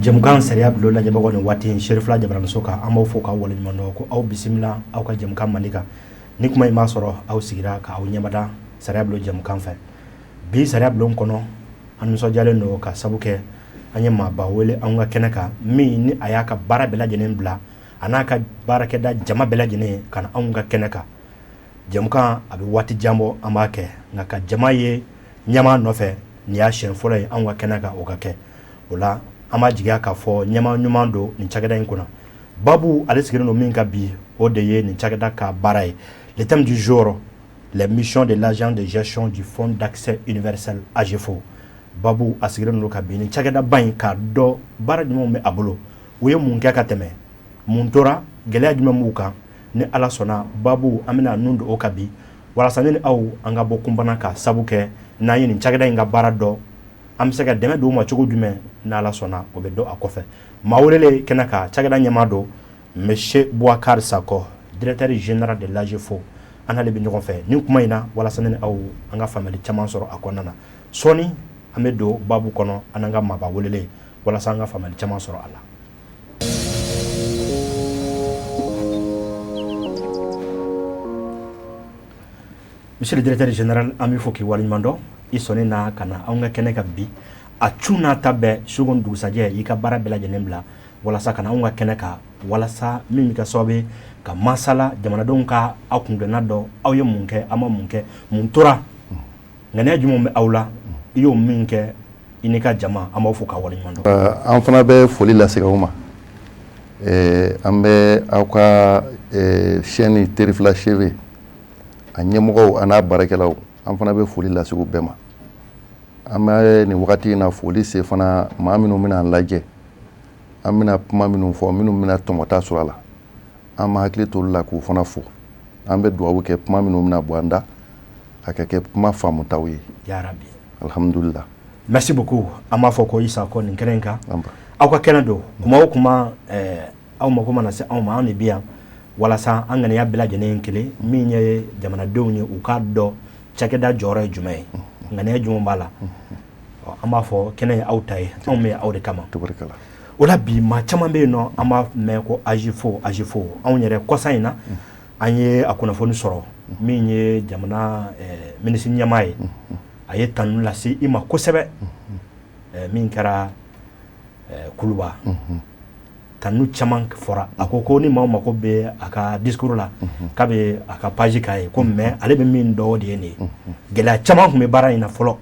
Jɛmukan sariya bulon lajɛbagaw ni waati in Serifila jabaraniso kan, an b'aw fo k'aw waleɲuman dɔn ko aw bisimila aw ka jɛmukan mandi kan. Ni kuma in b'a sɔrɔ aw sigira k'aw ɲɛmada sariya bulon jɛmukan fɛ. Bi sariya bulon kɔnɔ, an nisɔndiyalen don ka sabu kɛ an ye maaba wele an ka kɛnɛ kan, min ni a y'a ka baara bɛɛ lajɛlen bila, a n'a ka baarakɛda jama bɛɛ lajɛlen ka na anw ka kɛnɛ kan. Jɛmukan a bɛ waati jan bɔ an b'a kɛ, nka ka jama ye ɲɛmaa nɔfɛ, nin y'a siɲɛ fɔlɔ ye anw ka kɛnɛ kan o ka kɛ. O la an b'a jigiya k'a fɔ ɲɛmaa ɲuman don nin cakɛda in kunna. Babu ale sigilen don min kan bi, o de ye nin cakɛda ka baara ye. Le thème du jour: les missions de l'agence de gestion du fonds d'accès universel AGEFAU. Babu a sigilen don ka bi nin cakɛdaba in k'a dɔn baara jumɛnw bɛ a bolo, u ye mun kɛ ka tɛmɛ, mun tora, gɛlɛya jumɛn b'u kan. Ni Ala sɔnna, babu an bɛna nun don o kan bi, walasa ne ni aw an ka bɔ kunbana ka sabu kɛ n'an ye nin cakɛda in ka baara dɔn, an bɛ se ka dɛmɛ don u ma cogo jumɛn. N'Ala sɔnna, o bɛ dɔn a kɔfɛ. Maa welelen kɛnɛ kan, cakɛda ɲɛmaa don, monsieur Boubacar Sakɔ, directeur général de l'AGEFAU. An n'ale bɛ ɲɔgɔn fɛ nin kuma in na, walasa ne ni aw an ka faamuyali caman sɔrɔ a kɔnɔna na. Sɔɔni an bɛ don babu kɔnɔ, an n'an ka maaba welelen, walasa an ka faamuyali caman sɔrɔ a la. Monsieur le directeur général, an b'i fo k'i waleɲuman dɔn i sɔnni na ka na anw ka kɛnɛ kan bi. A cu n'a ta bɛɛ, su ko dugusajɛ, i ka baara bɛɛ lajɛlen bila walasa ka na anw ka kɛnɛ kan, walasa min bɛ kɛ sababu ye ka masala jamanadenw ka aw kuntilenna dɔn, aw ye mun kɛ, aw ma mun kɛ, mun tora, ŋaniya jumɛn bɛ aw la, i y'o min kɛ i n'i ka jama. An b'aw fo k'aw waleɲuman dɔn. An fana bɛ foli lase aw ma. An bɛ aw ka chaîne Terifila TV a ɲɛmɔgɔw a n'a baarakɛlaw, an fana bɛ foli lase u bɛɛ ma. An bɛ nin wagati in na foli se fana maa minnu bɛna an lajɛ, an bɛna kuma minnu fɔ, minnu bɛna tɔmɔta sɔrɔ a la, an bɛ hakili t'olu la k'u fana fo. An bɛ dugawu kɛ kuma minnu bɛna bɔ an da, a ka kɛ kuma faamutaw ye. Yarabi. Alhamdulillah. Merci beaucoup. An b'a fɔ ko i Sakɔ nin kɛnɛ in kan, aw ka kɛnɛ don. Kuma o kuma, aw mako mana se anw ma, anw de bi yan walasa an ŋaniya bɛɛ lajɛlen kelen min ye jamanadenw ye, u k'a dɔn cakɛda jɔyɔrɔ ye jumɛn ye, ŋaniya jumɛn b'a la. An b'a fɔ kɛnɛ ye aw ta ye, anw bɛ aw de kama. O la bi, maa caman bɛ yen nɔ, an b'a mɛn ko AGEFAU, AGEFAU. Anw yɛrɛ kɔsa in na, an ye a kunnafoni sɔrɔ, min ye jamana minisiri ɲɛmaa ye, a ye tanu lase i ma kosɛbɛ, min kɛra Kuluba. Tanu caman fɔra. A ko ko ni maa mako bɛ a ka discours la, k'a bɛ a ka page k'a ye ko mais ale bɛ min dɔn, o de ye nin ye. Gɛlɛya caman tun bɛ baara in na fɔlɔ,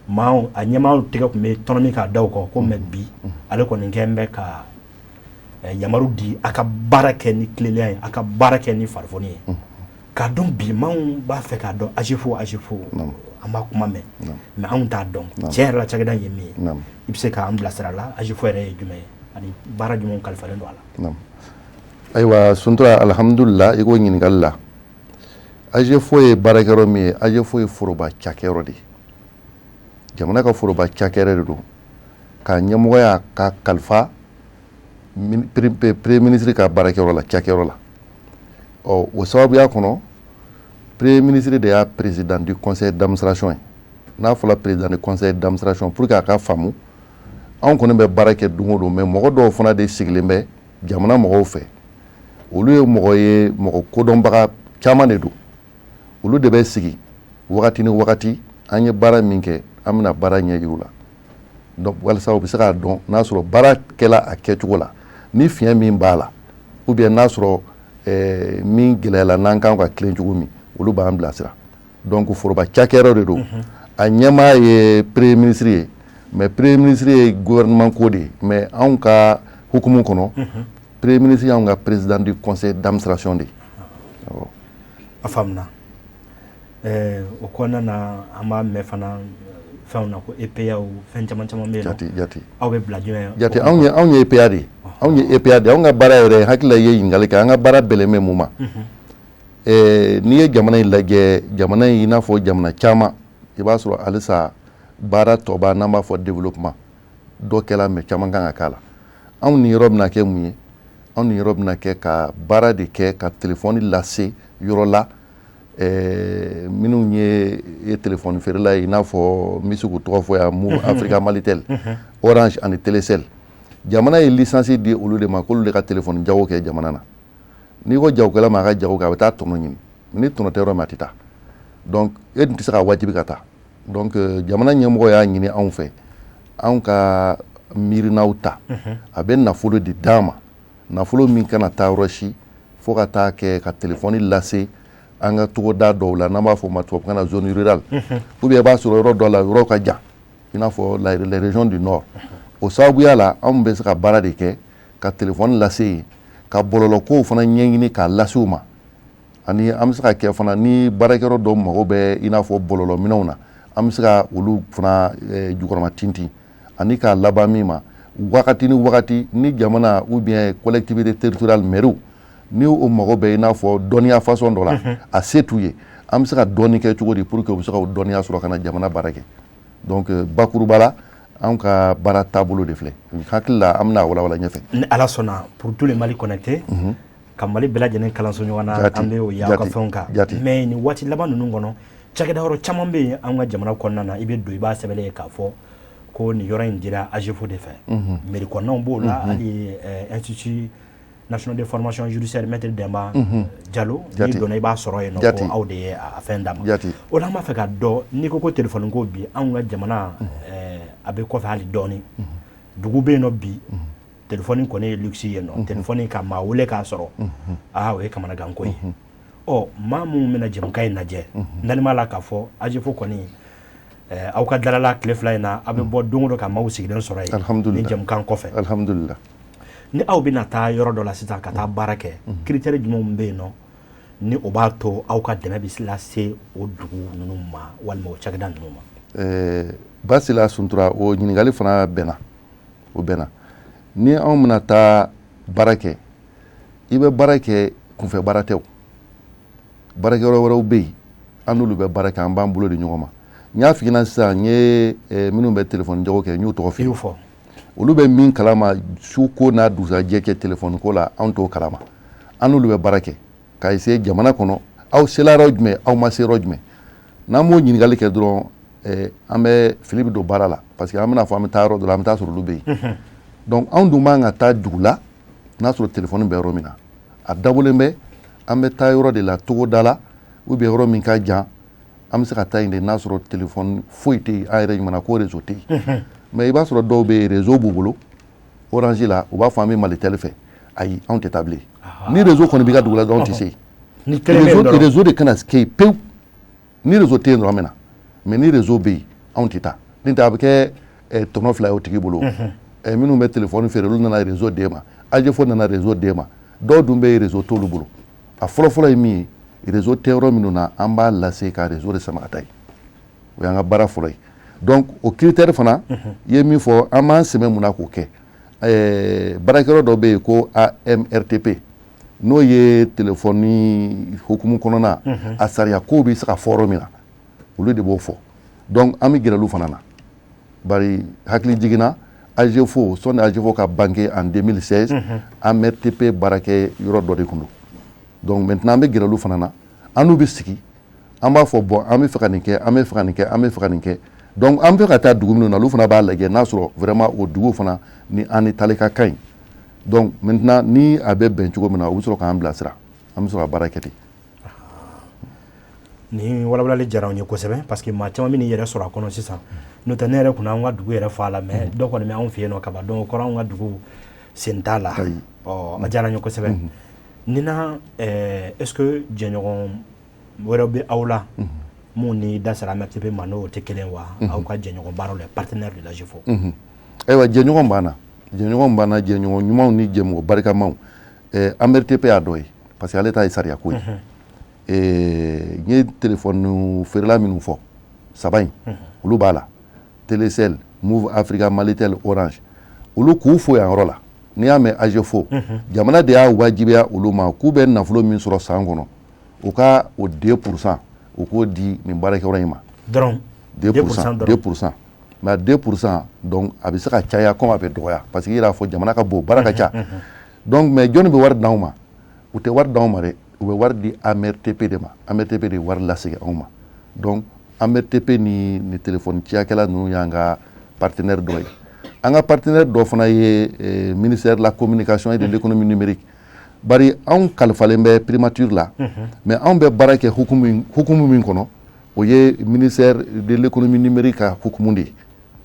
maa a ɲɛmaaw tɛgɛ tun bɛ tɔnɔmi k'a da o kɔ ko mais bi ale kɔni kɛ bɛ ka yamaru di a ka baara kɛ ni tilennenya ye, a ka baara kɛ ni farifoni ye. K'a dɔn bi, maaw b'a fɛ k'a dɔn AGEFAU, AGEFAU, an b'a kuma mɛn, mais anw t'a dɔn tiɲɛ yɛrɛ la cakɛda ye min ye. I bɛ se k'an bilasira la, AGEFAU yɛrɛ ye jumɛn ye ani baara jumɛn kalifalen don a la? Ayiwa Suntura, alhamdulillah, i ko ɲininkali la. AGEFAU ye baarakɛyɔrɔ min ye, AGEFAU ye foroba cakɛyɔrɔ de ye, jamana ka foroba cakɛyɔrɔ de don, ka ɲɛmɔgɔya ka kalifa premier ministre ka baarakɛyɔrɔ la, cakɛyɔrɔ la. Ɔ o sababuya kɔnɔ, premier ministre de y'a président du conseil d'administration ye. N'a fɔra président du conseil d'administration, pour que a ka faamu, anw kɔni bɛ baara kɛ don o don, mais mɔgɔ dɔw fana de sigilen bɛ jamana mɔgɔw fɛ. Olu ye mɔgɔ ye, mɔgɔ kodɔnbaga caman de don. Olu de bɛ sigi wagati ni wagati, an ye baara min kɛ, an bɛna baara ɲɛ yir'u la. Donc walasa u bɛ se k'a dɔn n'a sɔrɔ baara kɛla a kɛcogo la, ni fiɲɛ min b'a la, ou bien n'a sɔrɔ min gɛlɛyala, n'an kan ka tilen cogo min, olu b'an bilasira. Donc foroba cakɛyɔrɔ de don. A ɲɛmaa ye premier ministre ye, mais premier ministre ye gouvernement ko de ye, mais anw ka hukumu kɔnɔ, premier ministre y'anw ka président du conseil d'administration de ye. A faamuna. O kɔnɔna na, an b'a mɛn fana fɛnw na ko EPA, fɛn caman caman bɛ yen. Jate jate. Aw bɛ bila jumɛn? Jate, anw ye EPA de ye, anw ye EPA de ye. Anw ka baara yɛrɛ, hakili la i ye ɲininkali kɛ, an ka baara bɛnnen bɛ mun ma? N'i ye jamana in lajɛ, jamana in i n'a fɔ jamana caman, i b'a sɔrɔ halisa baara tɔba, n'an b'a fɔ développement, dɔ kɛla, mais caman kan ka k'a la. Anw ni yɔrɔ bɛna kɛ mun ye? Anw ni yɔrɔ bɛna kɛ ka baara de kɛ, ka telefɔni lase yɔrɔ la. Minnu ye telefɔni feerela ye, i n'a fɔ n bɛ se k'u tɔgɔ fɔ yan, Moov Africa, Malitel, Orange ani Telecel. Jamana ye licence di olu de ma k'olu de ka téléphone jago kɛ jamana na. N'i ko jagokɛla ma a ka jago kɛ, a bɛ taa tɔnɔ ɲini. Ni tɔnɔ tɛ yɔrɔ min, a tɛ taa. Donc e dun tɛ se ka wajibi ka taa. Donc jamana ɲɛmɔgɔ y'a ɲini anw fɛ, anw ka miirinaw ta. A bɛ nafolo de d'an ma, nafolo min kana taa yɔrɔ si fo ka taa kɛ ka téléphone lase an ka togoda dɔw la, n'an b'a fɔ o ma tubabukan na zone rurale, ou bien i b'a sɔrɔ yɔrɔ dɔ la, yɔrɔ ka jan, i n'a fɔ les régions du nord. O sababuya la, anw bɛ se ka baara de kɛ ka téléphone lase yen, ka bɔlɔlɔkow fana ɲɛɲini k'a lase u ma. Ani an bɛ se ka kɛ fana, ni baarakɛyɔrɔ dɔw mago bɛ i n'a fɔ bɔlɔlɔminɛnw na, an bɛ se ka olu fana jukɔrɔma tintin. Ani k'a laban min ma, wagati ni wagati, ni jamana ou bien collectivité territoriale, maires, ni o mago bɛ i n'a fɔ dɔnniya façon dɔ la, a se t'u ye, an bɛ se ka dɔɔni kɛ cogo di pour que u bɛ se ka o dɔnniya sɔrɔ ka na jamana baara kɛ? Donc bakuruba la, anw ka baara taabolo de filɛ. Hakili la, an bɛna walawala ɲɛfɛ. Ni Ala sɔnna, pour tout le Mali connecté, ka Mali bɛɛ lajɛlen kalanso ɲɔgɔn na, an bɛ o ye aw ka fɛnw kan. Mais nin waati laban ninnu kɔnɔ, cakɛda yɔrɔ caman bɛ yen an ka jamana kɔnɔna na, i bɛ don, i b'a sɛbɛnlen ye k'a fɔ ko nin yɔrɔ in dira AGEFAU de fɛ. Mairie kɔnɔnaw b'o la, hali Institut national de formation judiciaire Maître Demba Diallo, n'i donna, i b'a sɔrɔ yen nɔ ko aw de ye a fɛn d'a ma. O la, an b'a fɛ ka dɔn, n'i ko ko téléphone ko, bi anw ka jamana a bɛ kɔfɛ hali dɔɔni. Dugu bɛ yen nɔ bi, téléphone kɔni ye luxe ye nɔ. Téléphone ka maa wele k'a sɔrɔ, aa, o ye kamanaganko ye. Ɔ, maa minnu bɛna jɛmukan in lajɛ, n'ale m'a la k'a fɔ AGEFAU kɔni, aw ka dalala tile 2 in na, aw bɛ bɔ don o don ka maaw sigilen sɔrɔ yen ni jɛmukan kɔfɛ. Alhamdulillah. Ni aw bɛna taa yɔrɔ dɔ la sisan ka taa baara kɛ, critère jumɛnw bɛ yen nɔ ni o b'a to aw ka dɛmɛ bɛ lase o dugu ninnu ma walima o cakɛda ninnu ma? Basila Suntura, o ɲininkali fana bɛnna, o bɛnna. Ni anw bɛna taa baara kɛ, i bɛ baara kɛ, kunfɛ baara tɛ. O baarakɛyɔrɔ wɛrɛw bɛ yen, an n'olu bɛ baara kɛ, an b'an bolo di ɲɔgɔn ma. N y'a f'i ɲɛna sisan, n ye minnu bɛ téléphone jago kɛ, n y'u tɔgɔ f'i ye. Olu bɛ min kalama su ko n'a dugusajɛ kɛ téléphone ko la, anw t'o kalama. An n'olu bɛ baara kɛ k'a essayer jamana kɔnɔ, aw sela yɔrɔ jumɛn, aw ma se yɔrɔ jumɛn. N'an m'o ɲininkali kɛ dɔrɔn, an bɛ fili bɛ don baara la, parce que an bɛna fɔ an bɛ taa yɔrɔ dɔ la, an bɛ taa sɔrɔ olu bɛ yen. Donc anw dun man ka taa dugu la n'a sɔrɔ téléphone bɛ yɔrɔ min na. A dabɔlen bɛ an bɛ taa yɔrɔ de la, togoda la ou bien yɔrɔ min ka jan, an bɛ se ka taa yen de n'a sɔrɔ téléphone foyi tɛ yen, an yɛrɛ ɲuman ko réseau tɛ yen. Mais i b'a sɔrɔ dɔw bɛ yen, réseau b'u bolo Orange la, u b'a fɔ an bɛ Malitel fɛ. Ayi, anw tɛ taa bilen. Ni réseau kɔni b'i ka dugu la dɔrɔn, anw tɛ se yen. Réseau de kana kɛ yen pewu. Ni réseau tɛ yen dɔrɔn, an bɛ na. Mais ni réseau bɛ yen, anw tɛ taa. Ni tɛ, a bɛ kɛ tɔnɔ 2 ye o tigi bolo. Minnu bɛ téléphone feere, olu nana réseau d'e ma, AGEFAU nana réseau d'e ma. Dɔw dun bɛ yen, réseau t'olu bolo. A fɔlɔ-fɔlɔ ye min ye, réseau tɛ yɔrɔ minnu na, an b'a lase ka réseau de sama ka taa yen. O y'an ka baara fɔlɔ ye. Donc o critère fana i ye min fɔ, an b'an sɛmɛ mun na k'o kɛ? Baarakɛyɔrɔ dɔ bɛ yen ko AMRTP, n'o ye téléphone hukumu kɔnɔna a sariya kow bɛ se ka fɔ yɔrɔ min na, olu de b'o fɔ. Donc an bɛ gɛrɛ olu fana na. Bari hakili jiginna, AGEFAU, sɔnni AGEFAU ka banque en 2016, AMRTP baarakɛ yɔrɔ dɔ de tun don. Donc maintenant an bɛ gɛrɛ olu fana na, an n'u bɛ sigi, an b'a fɔ bon, an bɛ fɛ ka nin kɛ, an bɛ fɛ ka nin kɛ, an bɛ fɛ ka nin kɛ. Donc an bɛ fɛ ka taa dugu minnu na, olu fana b'a lajɛ n'a sɔrɔ vraiment o dugu fana ni an ni tali ka kan ɲi. Donc maintenant ni a bɛ bɛn cogo min na, u bɛ sɔrɔ k'an bilasira, an bɛ sɔrɔ ka baara kɛ ten. Nin walawalali diyara anw ye kosɛbɛ, parce que maa caman bɛ n'i yɛrɛ sɔrɔ a kɔnɔ sisan. N'o tɛ, ne yɛrɛ kun anw ka dugu yɛrɛ fɔ a la, mais dɔ kɔni bɛ anw fɛ yen nɔ kaban. Donc o kɔrɔ, anw ka dugu sen t'a la. Ɔ, a diyara n ye kosɛbɛ. Ni na, est ce que jɛɲɔgɔn wɛrɛ bɛ aw la mun ni da sera AMRTP ma, n'o tɛ kelen wa, aw ka jɛɲɔgɔn baaraw la, partenaire de l'AGEFAU? Ayiwa, jɛɲɔgɔn b'an na, jɛɲɔgɔn b'an na, jɛɲɔgɔn ɲumanw ni jɛmɔgɔ barikamaw. AMRTP y'a dɔ ye, parce que ale ta ye sariya ko ye. N ye téléphone feerela minnu fɔ, saba in, olu b'a la: Telecel, Moov Africa, Malitel, Orange. Olu k'u fo yan yɔrɔ la. N'i y'a mɛn AGEFAU, jamana de y'a wajibiya olu ma k'u bɛ nafolo min sɔrɔ san kɔnɔ, u ka o 2 %, u k'o di nin baarakɛyɔrɔ in ma. Dɔrɔn? 2 %, 2 %. Mais 2 %, donc a bɛ se ka caya comme a bɛ dɔgɔya, parce que i yɛrɛ y'a fɔ, jamana ka bon, baara ka ca. Donc mais jɔnni bɛ wari d'anw ma? U tɛ wari d'anw ma dɛ, u bɛ wari di AMRTP de ma. AMRTP de ye wari lasegin anw ma. Donc AMRTP ni téléphone ciyakɛla ninnu y'an ka partenaire dɔ ye. An ka partenaire dɔ fana ye ministère de la Communication et de l'Économie numérique, bari anw kalifalen bɛ primature la, mais anw bɛ baara kɛ hukumu min kɔnɔ, o ye ministère de l'Économie numérique ka hukumu de ye.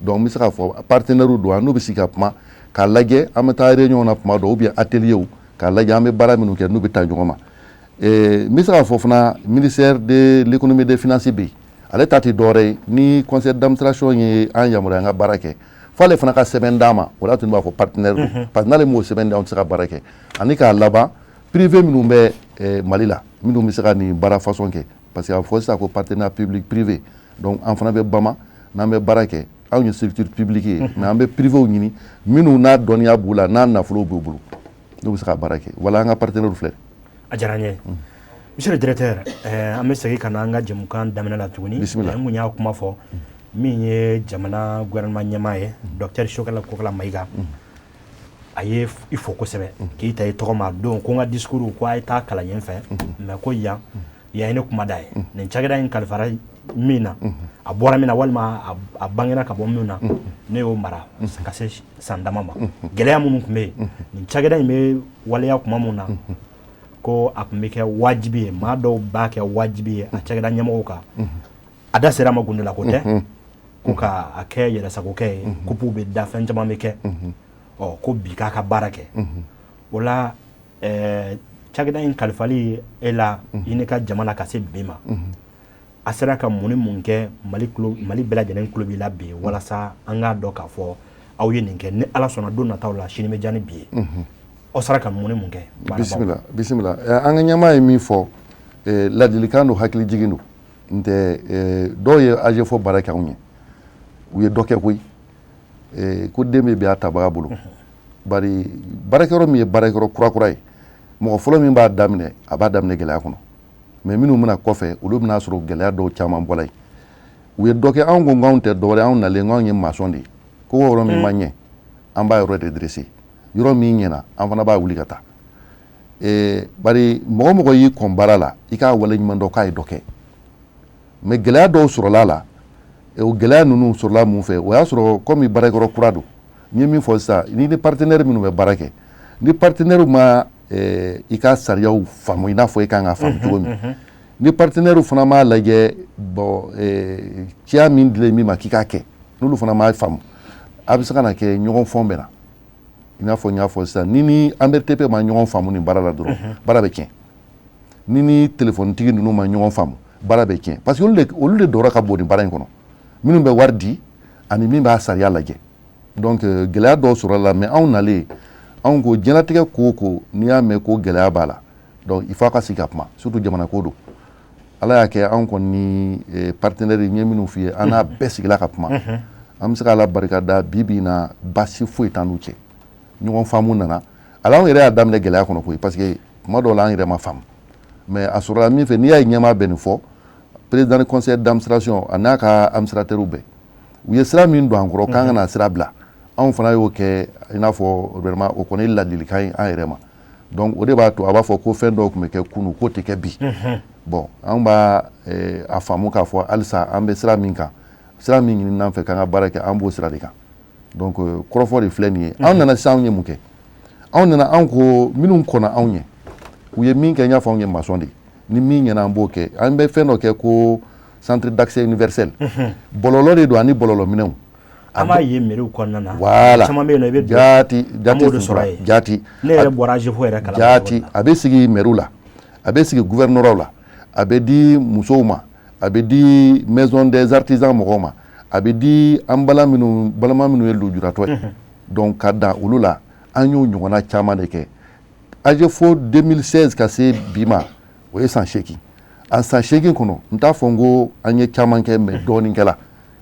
Donc n bɛ se k'a fɔ partenaire don, an n'u bɛ sigi ka kuma k'a lajɛ. An bɛ taa réunion na tuma dɔw ou bien atelier, k'a lajɛ an bɛ baara minnu kɛ, n'u bɛ taa ɲɔgɔn ma. N bɛ se k'a fɔ fana, ministère de l'Économie et des Finances bɛ yen. Ale ta tɛ dɔwɛrɛ ye, ni conseil d'administration ye an yamaruya an ka baara kɛ, f'ale fana ka sɛbɛn d'an ma. O de y'a to ne b'a fɔ partenaire don, parce que n'ale m'o sɛbɛn di, anw tɛ se ka baara kɛ. Ani k'a laban, privé minnu bɛ Mali la, minnu bɛ se ka nin baara façon kɛ, parce que a fɔ sisan ko partenariat public privé. Donc an fana bɛ bama n'an bɛ baara kɛ. Anw ye structure publique ye, mais an bɛ privéw ɲini, minnu n'a dɔnniya b'u la, n'a nafolo b'u bolo, n'u bɛ se ka baara kɛ. Voilà, an ka partenaire filɛ. A diyara n ye, monsieur le directeur. An bɛ segin ka na an ka jɛmukan daminɛ la tuguni. Bisimila. N kun y'a kuma fɔ, min ye jamana gouvernement ɲɛmaa ye, docteur Choguel Kokalla Maïga, a ye i fo kosɛbɛ k'i ta i tɔgɔ ma don ko n ka discours ko a ye taa kalan yen fɛ, mais ko yan yan ye ne kuma da ye. Nin cakɛda in kalifara min na, a bɔra min na, walima a bangera ka bɔ min na, ne y'o mara ka se san dama ma. Gɛlɛya minnu tun bɛ yen, nin cakɛda in bɛ waleya kuma mun na, ko a tun bɛ kɛ wajibi ye, maa dɔw b'a kɛ wajibi ye a cakɛda ɲɛmɔgɔw kan. A da sera a ma gundo la, ko tɛ ko ka a kɛ yɛrɛsagokɛ ye, coupe bɛ da, fɛn caman bɛ kɛ. Ɔ, ko bi k'a ka baara kɛ o la, cakɛda in kalifali e la, i ni ka jama la, ka se bi ma, a sera ka mun ni mun kɛ? Mali kulo, Mali bɛɛ lajɛlen kulo b'i la bi, walasa an k'a dɔn k'a fɔ aw ye nin kɛ. Ni Ala sɔnna, don nataw la, sini bɛ diya ni bi ye. Aw sera ka mun ni mun kɛ? Bisimila, bisimila. An ka ɲɛmaa ye min fɔ, ladilikan don, hakili jigin don. N tɛ dɔw ye AGFO baara kɛ anw ye, u ye dɔ kɛ koyi. Ko den bɛ bin a tabaga bolo, bari baarakɛyɔrɔ min ye baarakɛyɔrɔ kura kura ye, mɔgɔ fɔlɔ min b'a daminɛ, a b'a daminɛ gɛlɛya kɔnɔ, mais minnu bɛna kɔfɛ, olu bɛna sɔrɔ gɛlɛya dɔw caman bɔla yen. U ye dɔ kɛ. Anw ko k'anw tɛ dɔwɛrɛ, anw nalen k'anw ye maçon de ye. Ko yɔrɔ min ma ɲɛ, an b'a yɔrɔ redresser. Yɔrɔ min ɲɛna, an fana b'a wuli ka taa. Bari mɔgɔ mɔgɔ y'i kɔn baara la, i k'a waleɲuman dɔn k'a ye dɔ kɛ, mais gɛlɛya dɔw sɔrɔla la. O gɛlɛya ninnu sɔrɔla mun fɛ? O y'a sɔrɔ komi baarakɛyɔrɔ kura don. N ye min fɔ sisan, ni partenaire minnu bɛ baara kɛ, ni partenaire ma i ka sariyaw faamu i n'a fɔ i kan ka faamu cogo min, ni partenaire fana m'a lajɛ, bon, ciya min dilen min ma k'i k'a kɛ, n'olu fana m'a faamu, a bɛ se ka na kɛ ɲɔgɔn fɔn bɛ na. I n'a fɔ n y'a fɔ sisan, ni AMRTP ma ɲɔgɔn faamu nin baara la dɔrɔn, baara bɛ tiɲɛ. Ni téléphone-tigi ninnu ma ɲɔgɔn faamu, baara bɛ tiɲɛ, parce que olu de dɔrɔn ka bon nin baara in kɔnɔ, minnu bɛ wari di ani min b'a sariya lajɛ. Donc gɛlɛya dɔw sɔrɔ la, mais anw nalen, anw ko diɲɛlatigɛ ko o ko, n'i y'a mɛn ko gɛlɛya b'a la, donc il faut a ka sigi ka kuma, surtout jamana ko don. Ala y'a kɛ, anw kɔni ni partenaire n ye minnu f'i ye, an n'a bɛɛ sigila ka kuma. An bɛ se k'Ala barika da, bi bi in na, baasi foyi t'an n'u cɛ. Ɲɔgɔn faamu nana. Ala, anw yɛrɛ y'a daminɛ gɛlɛya kɔnɔ koyi, parce que tuma dɔw la, an yɛrɛ ma faamu, mais a sɔrɔla min fɛ, n'i y'a ye ɲɛmaa bɛ nin fɔ, président du conseil d'administration a n'a ka administrateur bɛɛ, u ye sira min don an kɔrɔ k'an kana sira bila, anw fana y'o kɛ. I n'a fɔ vraiment, o kɔni ye ladilikan ye an yɛrɛ ma. Donc o de b'a to a b'a fɔ ko fɛn dɔw tun bɛ kɛ kunun, k'o tɛ kɛ bi. Bon, anw b'a a faamu k'a fɔ halisa an bɛ sira min kan, sira min ɲini n'an fɛ k'an ka baara kɛ, an b'o sira de kan. Donc kɔrɔfɔ de filɛ nin ye. Anw nana sisan, anw ye mun kɛ? Anw nana, anw ko minnu kɔnna anw ɲɛ, u ye min kɛ, n y'a fɔ, anw ye maçon de ye. Ni min ɲɛna, an b'o kɛ. An bɛ fɛn dɔ kɛ ko centre d'accès universel, bɔlɔlɔ de don ani bɔlɔlɔ minɛnw. An b'a ye mairie kɔnɔna na. Voilà. Caman bɛ yen nɔ, i bɛ don, jaati an jaati b'o de sɔrɔ yen. Jaati. Ne yɛrɛ bɔra AGFO yɛrɛ kalama. Jaati, a bɛ sigi mairie la, a bɛ sigi gouvernorat la, a bɛ di musow ma, a bɛ di maison des artisans mɔgɔw ma, a bɛ di an balima minnu ye lujuratɔ ye. Donc ka dan olu la, an y'o ɲɔgɔnna caman de kɛ. AGFO 2016 ka se bi ma, o ye san 8. A san 8 kɔnɔ, n t'a fɔ n ko an ye caman kɛ, mais dɔɔnin kɛla,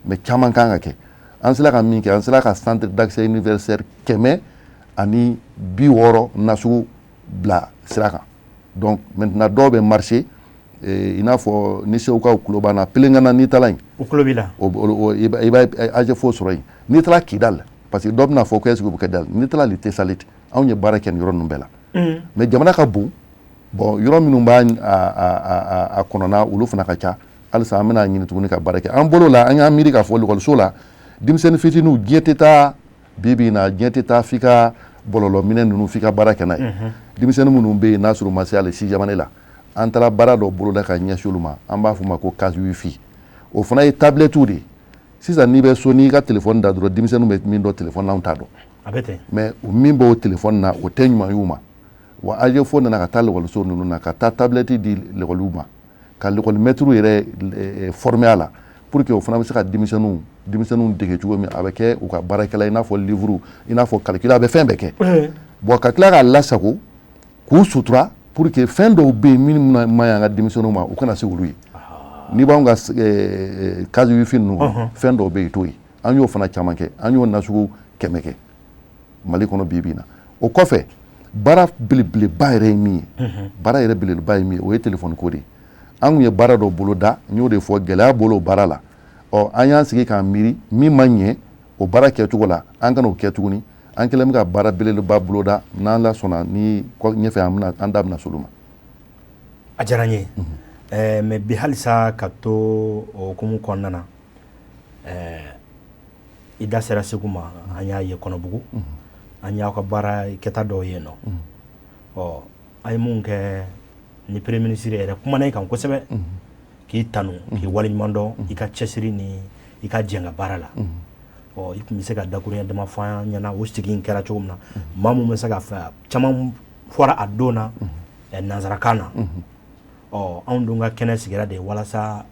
mais caman kan ka kɛ. An sera ka min kɛ, an sera ka centre d'accès universel 160 nasugu bila sira kan. Donc maintenant, dɔw bɛ marcher, i n'a fɔ ni Segukaw tulo b'an na, Pelengana, n'i taara yen, U tulo b'i la. I b'a AGFO sɔrɔ yen. N'i taara Kidal, parce que dɔ bɛna fɔ ko est ce que o bɛ kɛ Dal, n'i taara le Tessalit, anw ye baara kɛ nin yɔrɔ ninnu bɛɛ la. Mais jamana ka bon, bon, yɔrɔ minnu b'a a kɔnɔna, olu fana ka ca. Halisa an bɛna ɲini tuguni ka baara kɛ an bolo la. An y'an miiri k'a fɔ lekɔliso la, denmisɛnnin fitininw, diɲɛ tɛ taa Bi bi in na, diɲɛ tɛ taa f'i ka bɔlɔlɔ minɛ ninnu, f'i ka baara kɛ n'a ye. Denmisɛnnin minnu bɛ yen n'a sɔrɔ u ma se hali sixième année la, an taara baara dɔ boloda ka ɲɛsin olu ma, an b'a fɔ o ma ko case wifi. O fana ye tablette de ye. Sisan n'i bɛ so, n'i ka téléphone da dɔrɔn, denmisɛnninw bɛ min dɔn téléphone na, anw t'a dɔn. A bɛ ten. Mais min b'o téléphone na, o tɛ ɲuman y'u ma. Wa AGEFAU nana ka taa lekɔliso ninnu na, ka taa tablette di lekɔliw ma, ka lekɔli maître yɛrɛ former a la, pour que o fana bɛ se ka denmisɛnninw dege cogo min a bɛ kɛ u ka baarakɛla, i n'a fɔ livre, i n'a fɔ calcul, a bɛ fɛn bɛɛ kɛ. Bon, ka tila k'a lasago k'u sutura, pour que fɛn dɔw bɛ yen minnu man ɲi an ka denmisɛnninw ma, u kana se olu ye. N'i b'anw ka case wifi ninnu kɔnɔ, fɛn dɔw bɛ yen i t'o ye. An y'o fana caman kɛ, an y'o nasugu 100 kɛ Mali kɔnɔ bi bi in na. O kɔfɛ, baara belebeleba yɛrɛ ye min ye, baara yɛrɛ belebeleba ye min ye, o ye téléphone ko de ye. An kun ye baara dɔ boloda, n y'o de fɔ, gɛlɛya bolo baara la. Ɔ, an y'an sigi k'an miiri, min ma ɲɛ o baara kɛcogo la, an kana o kɛ tuguni. An kɛlen bɛ ka baara belebeleba boloda, n'an la sɔnna ni ɲɛfɛ, an bɛna an da bɛna s'olu ma. A diyara n ye. Mais bi halisa, ka to o hukumu kɔnɔna na, i da sera Segu ma, an y'a ye Kɔnɔbugu, an y'aw ka baara kɛta dɔw ye nɔ. Ɔ, an ye mun kɛ ni premier ministre yɛrɛ kumana i kan kosɛbɛ, k'i tanu, k'i waleɲuman dɔn i ka cɛsiri ni i ka jɛn ka baara la. Ɔ, i tun bɛ se ka dakuruɲɛ dama fɔ an ɲɛna, o sigi in kɛra cogo min na, maa mun bɛ se ka fɛ caman fɔra a don na nanzarakan na. Ɔ, anw dun ka kɛnɛ sigira de walasa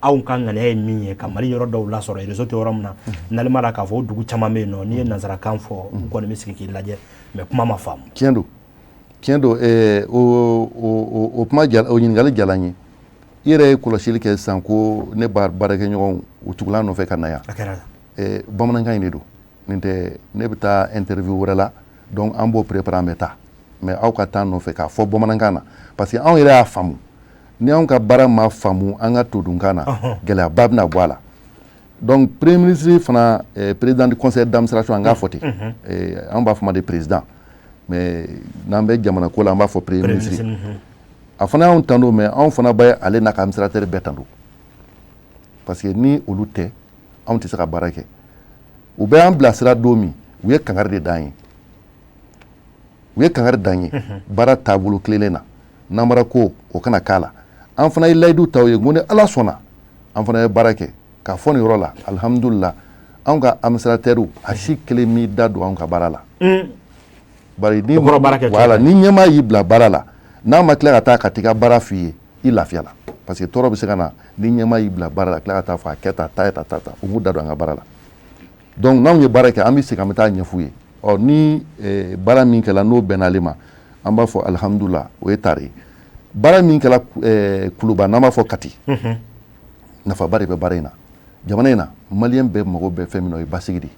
anw ka ŋaniya ye min ye, ka Mali yɔrɔ dɔw lasɔrɔ, réseau tɛ yɔrɔ min na. N'ale ma la k'a fɔ o dugu caman bɛ yen nɔ, n'i ye nanzarakan fɔ, u kɔni bɛ sigi k'i lajɛ, mais kuma ma faamu. Tiɲɛ don, tiɲɛ don. O kuma, o ɲininkali diyara n ye. I yɛrɛ ye kɔlɔsili kɛ sisan ko ne baarakɛɲɔgɔnw, u tugula nɔfɛ ka na yan. A kɛra. Bamanankan in de don. Nin tɛ, ne bɛ taa interview wɛrɛ la, donc an b'o préparer, an bɛ taa. Mais aw ka taa nɔfɛ k'a fɔ bamanankan na, parce que anw yɛrɛ y'a faamu, ni anw ka baara ma faamu an ka todunkan na, gɛlɛyaba bɛna bɔ a la. Donc premier ministre fana, président du conseil d'administration, an k'a fɔ ten, an b'a fɔ ma de président, mais n'an bɛ jamana ko la, an b'a fɔ premier ministre. A fana y'anw tando, mais anw fana bɛ ale n'a ka administrateur bɛɛ tando, parce que ni olu tɛ, anw tɛ se ka baara kɛ. U bɛ an bilasira don min, u ye kangari de d'an ye, u ye kangari d'an ye baara taabolo tilennen na, namara ko o kana k'a la. An fana ye layidu ta u ye ko ni Ala sɔnna, an fana ye baara kɛ k'a fɔ nin yɔrɔ la. Alihamudulila, anw ka administrateur, a si kelen m'i da don anw ka baara la. Bari ni voilà, ni ɲɛmaa y'i bila baara la, n'a ma tila ka taa ka t'i ka baara f'i ye, i lafiya la, parce que tɔɔrɔ bɛ se ka na ni ɲɛmaa y'i bila baara la, tila ka taa fɔ a kɛ tan, taa ta ta ta, u b'u da don an ka baara la. Donc n'anw ye baara kɛ, an bɛ segin, an bɛ taa ɲɛf'u ye. Ɔ, ni baara min kɛla, n'o bɛnna ale ma, an b'a fɔ alihamudulila, o ye tare ye. Baara min kɛla Kuluba, n'an b'a fɔ Kati, nafaba de bɛ baara in na. Jamana in na, maliyɛn bɛɛ mago bɛ fɛn min na, o ye basigi de ye.